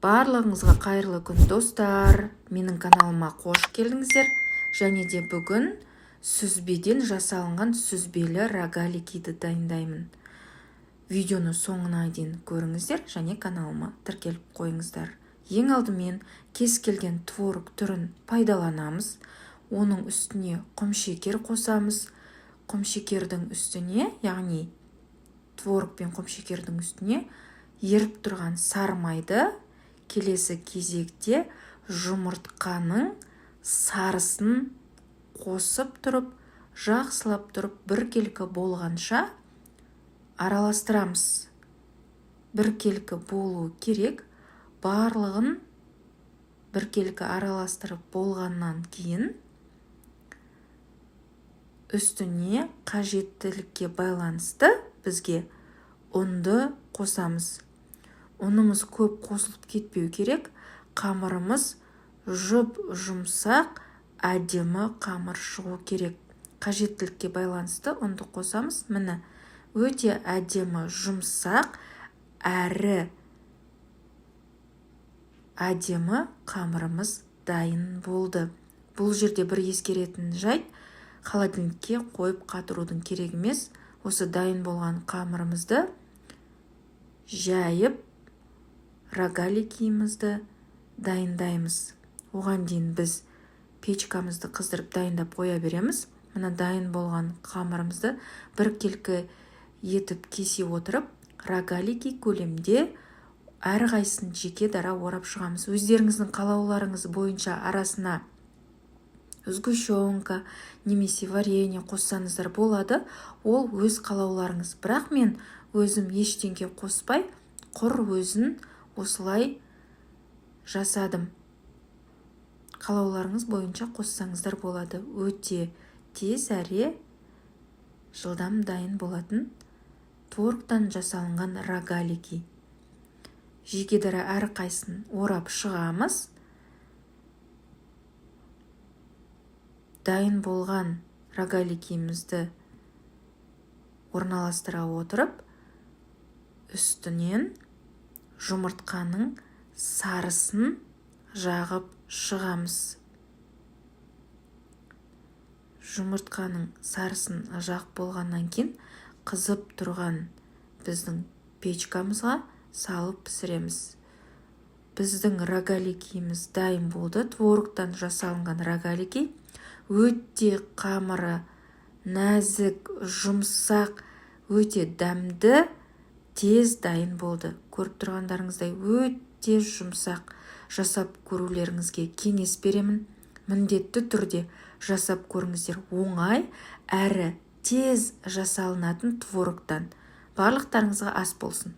Барлығыңызға қайырлы күн, достар! Менің каналыма қош келдіңіздер. Және де бүгін сүзбеден жасалынған сүзбелі рогаликиді дайындаймын. Видеоны соңына дейін көріңіздер және каналыма тіркеліп қойыңыздар. Ең алдымен кез келген творог түрін пайдаланамыз. Оның үстіне құмшекер қосамыз. Құмшекердің үстіне, яғни творог пен құмшекердің үстіне еріп тұрған сары майды, келесі кезекте жұмыртқаның сарысын қосып тұрып, жақсылап тұрып біркелкі болғанша араластырамыз. Біркелкі болу керек. Барлығын біркелкі араластырып болғаннан кейін үстіне қажеттілікке байланысты бізге ұнды қосамыз. Ұнымыз көп қосылып кетпеу керек. Қамырымыз жұп-жұмсақ, әдемі қамыр шығу керек. Қажеттілікке байланысты ұнды қосамыз. Міне, өте әдемі, жұмсақ әрі әдемі қамырымыз дайын болды. Бұл жерде бір ескеретін жайт: холодильникке қойып қатырудың керек емес. Осы дайын болған қамырымызды жайып, рогаликимізді дайындаймыз. Оған дейін біз печкамызды қыздырып, дайындап қоя береміз. Мына дайын болған қамырымызды біркелкі етіп кесе отырып, рогалики көлемде әрқайсысын жеке дара орап шығамыз. Өздеріңіздің қалауларыңыз бойынша арасына сгущенка немесе варенье қоссаңыздар болады, ол өз қалауларыңыз. Бірақ мен өзім ештеңе қоспай, құр өзін осылай жасадым. Қалауларыңыз бойынша қоссаңыздар болады. Өте тез әрі жылдам дайын болатын творогтан жасалынған рогалики. Жеке дара әрқайсысын орап шығамыз. Дайын болған рогаликимізді орналастыра отырып, үстінен жұмыртқаның сарысын жағып шығамыз. Жұмыртқаның сарысын жағып болғаннан кейін қызып тұрған біздің печкамызға салып пісіреміз. Біздің рогаликиміз дайын болды. Творогтан жасалынған рогалики өте қамыры нәзік, жұмсақ, өте дәмді, тез дайын болды. Көріп тұрғандарыңыздай, өте жұмсақ. Жасап көрулеріңізге кеңес беремін. Міндетті түрде жасап көріңіздер. Оңай әрі тез жасалынатын творогтан. Барлықтарыңызға ас болсын!